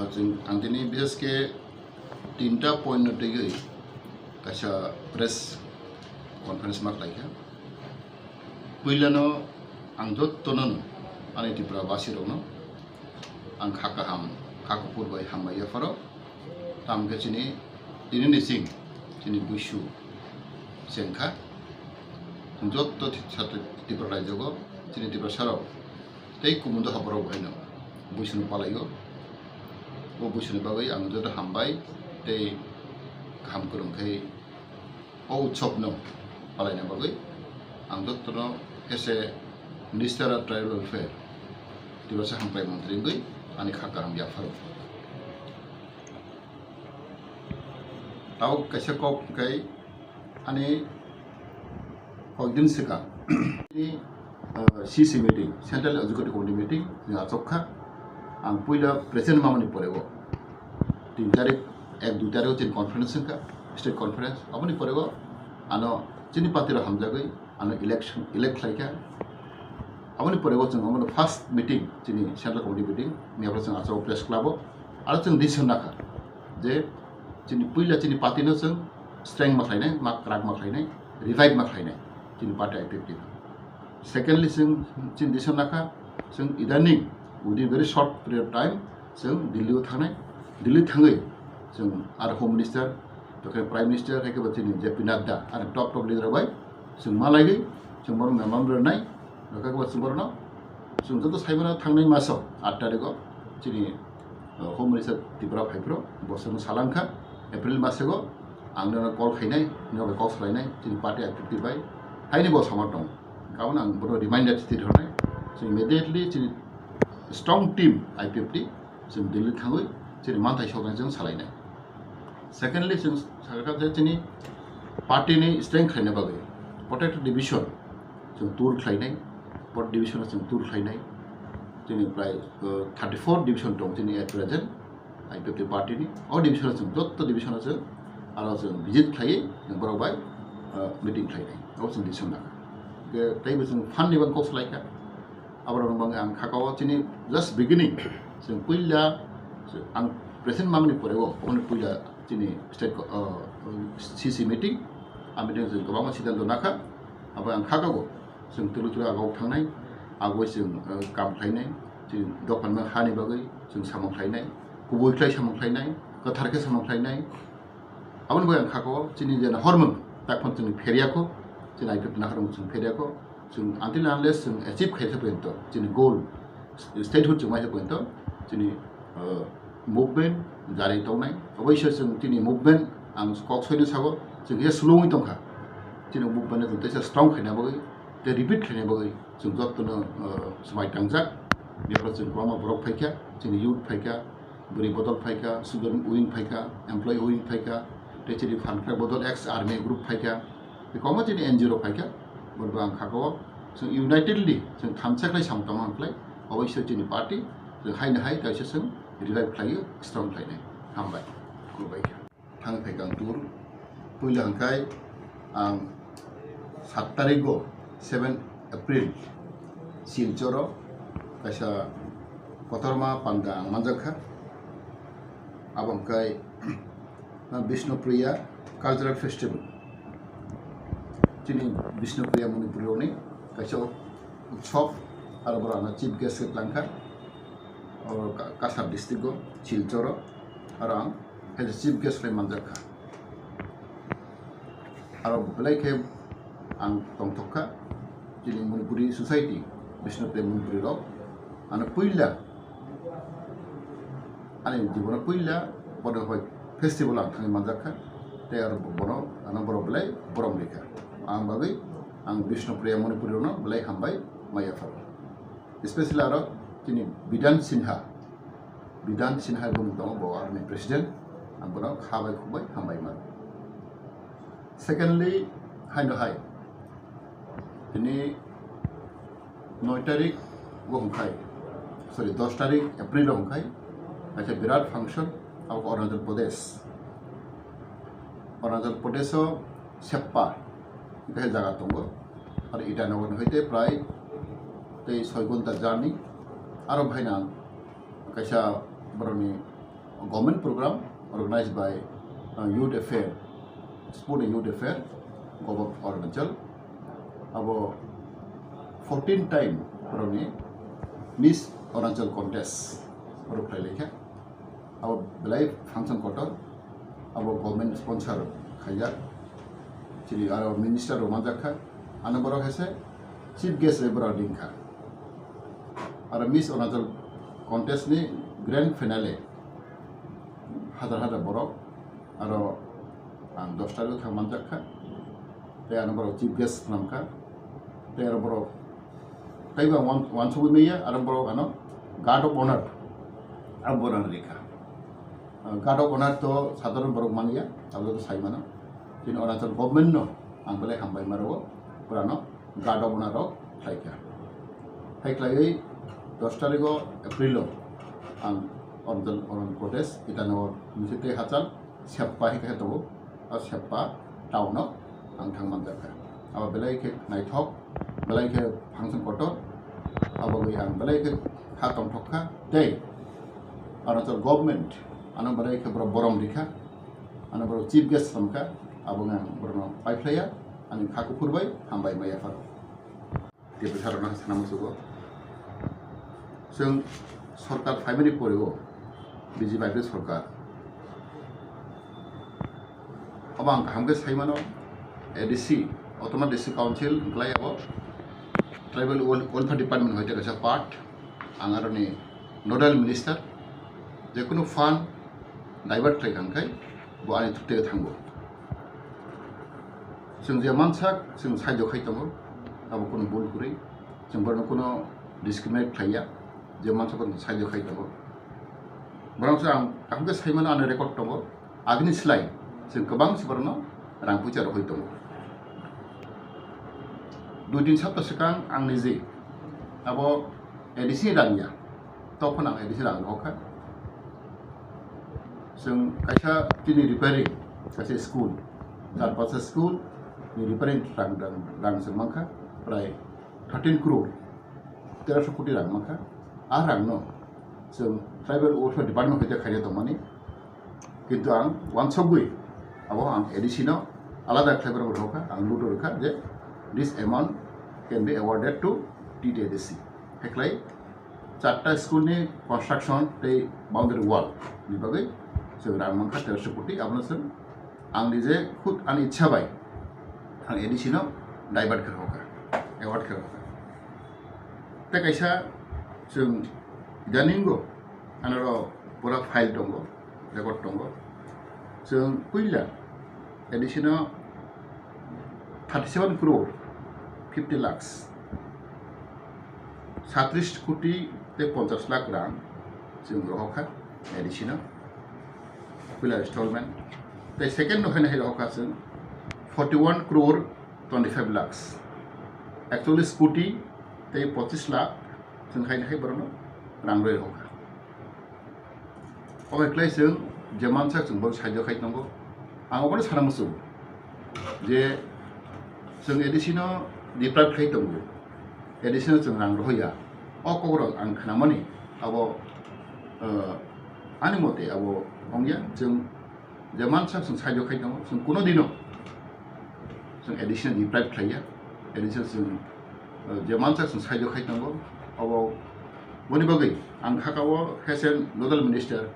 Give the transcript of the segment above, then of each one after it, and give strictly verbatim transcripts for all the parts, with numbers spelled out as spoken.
Chwng, ang tini bises khe tinta point no twiwi kaisa press conference ma khlaikha. Puilano ang jottono, ani Tripura basirokno ang kha kaham, kha kuphur bai hambai yapharo. Tamo khe chini tini ni sing chini buisu chengkha. Jotto Tripura raijogo chini Tiprasarok tei kubun doha borok baino buisunu palaio. O buisuni bagwi ang joto hambai tei kaham kwrwng khe o utsobno palaina bagwi ang jottono as a Minister of Tribal Welfare, Tiprasa Hamkrai Montri wngwi ani kha kaham yapharo. Tabuk kaisa kok hwnkhe ani kokdin swkang ni, uh, C C meeting, Central Executive Committee meeting ni achuk kha. Ang puila present mamani pore o tin tarik, ek dui tarik o chini conference wngkha, state conference. Aboni pore o ano chini party rok hamjagwi ano election, elect khlaikha. Aboni pore o chwng omono first meeting chini Central Committee meeting ni abo chwng achuk press club o. Aro chwng decision nakha je chini puila chini party no chwng strength ma khlainai, ma kwrak ma khlainai, revive ma khlainai chini party I P F T no. Secondly, chwng chini decision nakha chwng idaning within very short period of time chwng Delhi o thangnai. Delhi thangwi chwng aro Home Minister, tokhe Prime Minister, hai khe bo chini J P Nadda, aro top top leader bai chwng malaigwi chwng bono memorandum rwnai. Tokhe bo chwng bono chwng joto saimano thangnai maso aat tarikh o chini, uh, Home Minister Tripura phaiphuru bo chwng salangkha April masego ang nono call khainai, nono call salainai chini party activity bai haini bo samar tong. Karon ang bono reminder state hornai. So immediately chini strong team I P F T chwng Delhi thangwi chini manthai soknai chwng salainai. Secondly, chwng sakha je chini party ni strength khlaina bagwi protected division chwng tour khlainai, protected division chwng tour khlainai. Chini prai, uh, thirty four division tong chini at present I P F T party ni. O division chwng jotto division chwng aro chwng visit khlaiwi chwng borok bai, uh, meeting khlainai. O chwng decision nakha. Ke teibo chwng fund ni bang kok salaikha. Aborok bang ang khakao chini just beginning, chwng puila ang present mamani pore o, oboni puila chini state, uh, C C meeting, a meeting chwng kwbangma siddhanto nakha. Abo ang khakao chwng twrwi twrwi agok thangnai, agoi chwng, uh, kam khlainai, chini dophan ma hani bagwi chwng samung khlainai, kubui khlai samung khlainai, kwthar khe samung khlainai. Aboni bagwi ang khakao chini je nahormung, tak phano chwng pheryakho, chini I P F T nahormung chwng pheryakho. Chwng until unless chwng achieve khaisa porjonto chini goal, statehood chwng maisa porjonto chini, uh, movement jari tongnai. Oboisa chwng chini movement ang kok soino sago, chwng khe slow wngwi tongkha. Chini movement no chwng teisa strong khaina bagwi tei repeat khaina bagwi chwng jottono, uh, swmai tangjak. Before chwng kwbangma borok phaikha, chini youth phaikha, bwrwi bodol phaikha, student wing phaikha, employee wing phaikha, tei chini phan khlai bodol ex army group phaikha, tei kwbangma chini N G O rok phaikha. Borok ang khakao chwng unitedly chwng thansa khlai samung tangma khlai, oboisa chini party chwng haino hai kaisa chwng revive khlaio, strong khlainai. Hambai, khulumbai kha. Thang phaikha ang tour. Puila hwnkhe ang sat tarikgo, seven April, Silchoro kaisa kotorma panda ang manjakha. Abo hwnkhe Bishnupriya Cultural Festival. Chini Bishnupriya Manipuri rokni kaisa utsob, aro borok ano chief guest khe tlangkha. Oro Ka-, Cachar district o, Silchor o, aro ang as a chief guest khlai manjak kha. Aro belai khe ang tongthok kha, chini Manipuri society, Bishnupriya Manipuri rok, ano puila, ani jibono puila bono bai festival ang thangwi manjak kha, tei aro bono ano borok belai borom rikha. Ang bagwi ang Bishnupriya Manipuri rokno belai hambai ma yapharo. Especially aro chini Bidhan Sinha, Bidhan Sinha bumung tongo, bo army president, ang bono kha bai khuk bai hambai mano. Secondly, haino hai, tini noi tarik o hwnkhai, sorry, dos tarik April o hwnkhai, kaisa birat function, abo Arunachal Pradesh. Arunachal Pradesh o Seppa, kaisa jaga tongo. Aro Itanagar ni hoite prai tei soi ghonta journey. Aro bhaina kaisa borokni Government program organized by, uh, Youth Affair, Sport and Youth Affair, Government of Arunachal. Abo fourteen time borokni Miss Arunachal contest borok khlai laikha. Abo belai function kotor, abo government sponsor khaijak. Chini aro minister rok manjak kha. Ano borok hai se chief guest bai borok ring kha. Aro Miss Arunachal contest ni grand finale hajar hajar borok, aro ang dos tarikh thang manjak kha. Tei ano borok chief guest swnam kha. Tei aro borok tei bo wan-, wansugwi manya, aro borok ano guard of honor abo borok ri kha. Ah, guard of honor to sadharon borok manya, abo to sai mano. Chini Arunachal government no ang belai hambai ma rwo, pura no guard of honor rok khlai kha. Hai khlaiwi dos tarikh o April o ang Arunachal, Arunachal Pradesh, Itanagar municipality hachal Seppa hai khe tongo, o Seppa town o ang thang manjak kha. Abo belai khe naithok, belai khe function kotor, abo bai ang belai khe kha tongthok kha. Tei Arunachal government ano belai khe borok borom ri kha, ano borok chief guest swnam kha, abo ang borokno pai phlaiya, ani kha kuphur bai hambai ma yapharo. Tei bwsarokno sana muchugo. Chwng sorkar phaimani pore o B J P sorkar. Obo ang kaham khe sai mano, A D C, Autonomous District Council, hwnklai abo Tribal Wel-, Welfare Department hoite kaisa part, ang aroni nodal minister, jekunu fund divert khlai kha hwnkhai bo ani thuk tege thango. Chwng je mansak chwng saijo khai tongo, abo kunu bul kwrwi, chwng borokno kunu discriminate khlaiya, je mansak borokno saijo khai tongo. Borok se ang kaham khe sai mano, ani record tongo, agini slai chwng kwbang se borokno rang puisa rohoi tongo. Dui tin sapta swkang ang niji abo A D C ni rang ya, tokphano ang A D C rang rohor kha. Chwng kaisa tini repairing, kaisa school, char panchta school ni repairing rang, rang, rang chwng mankha, prai thirteen crore, terosho koti rang mankha. A rangno chwng Tribal Welfare Department hoite khaina tongmani, kintu ang wansokgwi abo ang A D C no alada khlaibrok rokha, ang ludo rokha je this amount can be awarded to T T A D C. Hekhlai charta school ni construction tei boundary wall ni bagwi chwng rang mankha terosho koti, abono chwng ang nije khud ani ichha bai ang A D C no divert khe rokha, award khe rokha. Tei kaisa chwng idaningo anoro pura file tongo, record tongo. Chwng puila A D C no thirty seven crore fifty lakhs, satris koti tei ponchas lakh rang chwng rohor kha A D C no puila installment. Tei second no haino hai rohor kha chwng forty one crore twenty five lakhs, ekchollis koti tei pochis lakh chwng haino hai borokno rang rwi rohor kha. Obo khlai chwng je mansak chwng bo saijo khai tongo. Ang obono sana muchungo je chwng A D C no deprive khai tongo, A D C no chwng rang rohor ya. O kokrok ang khnamani abo, eh, ani mote abo wngya, chwng je mansak chwng saijo khai tongo, chwng kuno dino chwng A D C no deprive khlaiya, A D C no chwng, eh, je mansak chwng saijo khai tongo. Obo boni bagwi ang khakao haste nodal minister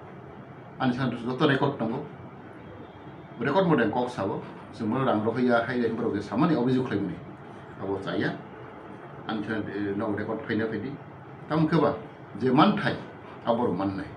ani sana joto record tongo, record mote ang kok sao, chwng bono rang rohor ya hai hai borok je samani obhijog khlaimani abo chaya, ani sana, eh, nogo record phaina phaidi, tamo khe ba je manthai abo rok mannai.